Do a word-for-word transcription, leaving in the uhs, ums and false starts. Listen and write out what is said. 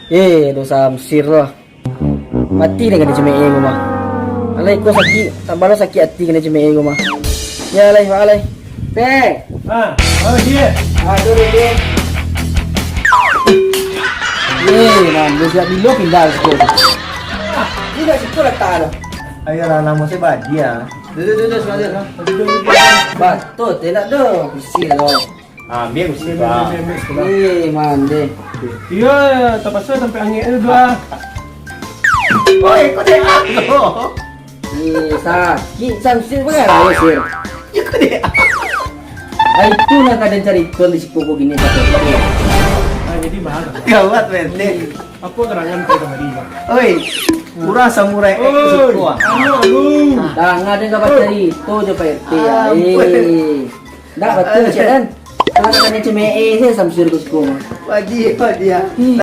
Eh, dosa Samsir lah. Mati deh kanai cemeh ko mah. Alai ko sakik, tambah lo sakik ati kanai cemeh ko mah. Yo, alai, alai. Teh. Ah, ah, dia. Ah, tu dia. Eh, man, dia sejak bilo pindah siko. Dia dah siko latak dah. Ayolah, namo saya Badia. Duduk, duduk, sebentar. Batua, telak doh. Bisi lah doh. Ah, ambiak kursi, Bang. Eh, man deh. Iyo, terpaksa sampai angek tu, ah. Oi, kau tengok aku. Eh, sakik Samsir, bagarai, Sir. Ya, kau tengok. Ah, itu lah kadang carito di siko ko kini, Pak. Ah, jadi mahal. Gawat, Pak R T. Apa gerangan kau kamari, Bang? Oi, urang samurai X suko, ah. Anu, anu. Danga deh, gawat carito jo Pak R T, ah. Ampun. Eh. Ndak batua, cek kan? Kalau kanai cemeh, eh, saya Samsir ko siko. Wajib, wajib. Ih.